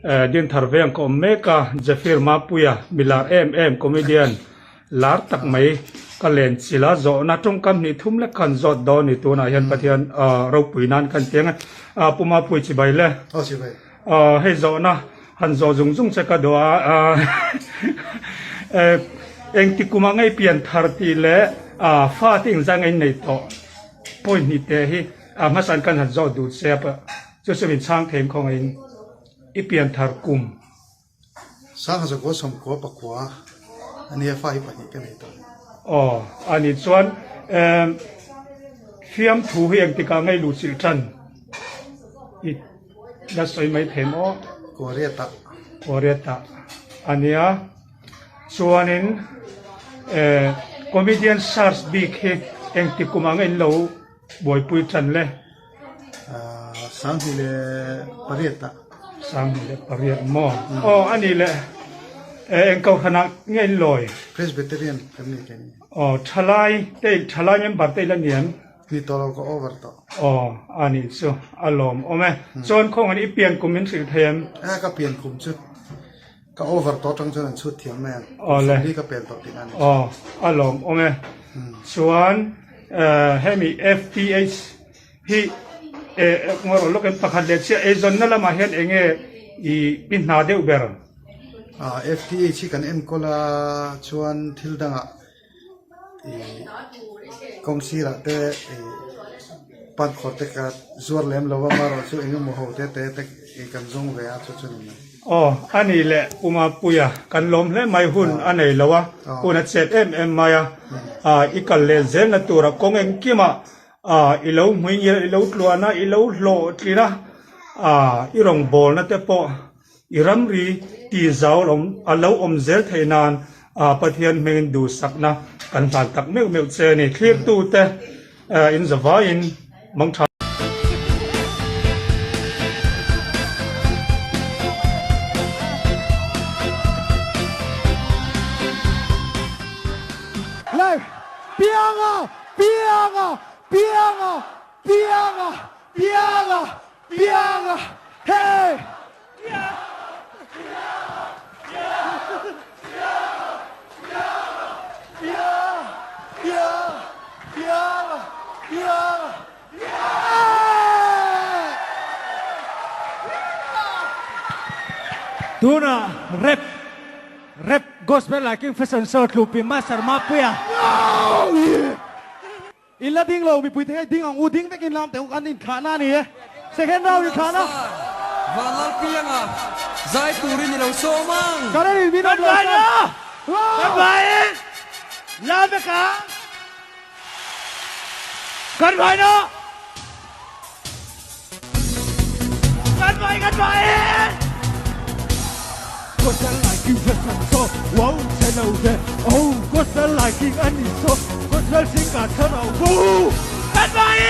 Dinthar veng ka awm mek a, Zephyr Mapuia milar em em comedian lar tak mai ka len chilh a, zawhna tawngkam hnih thum lek khan zawt dawn ni tunah hian Pathian ropui nan khan tiang e. Pu Mapui chibai le. Aw chibai. Hei zawhna han zawh zung zung che ka duh a, engti kumah ngei pian thar tih leh fate engzah ngei nei tawh point hnih te hi hmasain kan han zawt duh che a, chu chu min chhang thei khawngaihin i pian thar kum. Sangha zakua sawmkua pakua a nia fa hi pahnih ka nei tawh. Aw a nih chuan fiamthu hi engtikah ngei luhchilh tan i la sawi mai thei maw? Kawriatah. Kawriatah a nia. Chuanin comedian search bik hi engtik kumah nge in lo buaipui tan le? 2008 ah. 2008 maw? Aw a nih le eng kohhranah nge in lawi? Presbyterian kan ni kei ni. Aw thalai te thalai member te ila ni em? Ni tawh lo ka over tawh. Aw a nih chu a lawm awm e. Chuan khawngin i pian kum min hrilh thei em? A ka pian kum chu ka over tawh atang chuan an chhut thiam mai ang. Aw le. Sawmli ka pel tawh tihna a ni. Aw a lawm awm e. Chuan hemi FTH hi ngaw lawk in pakhat leh chiah eizawnna lamah hian eng nge i i hna deuh ber? FTH hi kan enkawl a chuan thil dangah i kawng sirah te i pan khawr te ka zuar lem lo a amaherawhchu eng emaw ho te te te i kan zawng ve a chu chu ni mai. Aw a nih leh Umapuia kan lawm hle mai hun a nei lo a hun a chet em em mai a i kal leh zelna tura kawng engkimah A, i lo hmuingil, i lo tluan a, i lo hlawhtlin a, a, i rawngbawlna te pawh i ramri ti zau awm, a lo awm zel theih nan a, Pathian hmingin duhsakna kan hlan tak meuh meuh che a ni. Thlirtute in zavaiin mangtha. Live Pianga! Pianga! Pianga! Pianga! Pianga! Pianga! Hey! Tunah rap rap gospel ah King Fashion Show tlupi Master Mapuia. In la ding lo mipui te hei ding ang u ding vek in lam teh u kan inthlah na a ni e second round inthlah na. Van Lalpianga zai turin i lo sawm ang. Karen in min awm lo Kan vai Kan vai in la vek ang. Kan vai na. Kan vai kan vai in. Gospel like king fashion show wow che lo ve oh gospel like king ani so gospel singer thlarau bo. Kan vai in.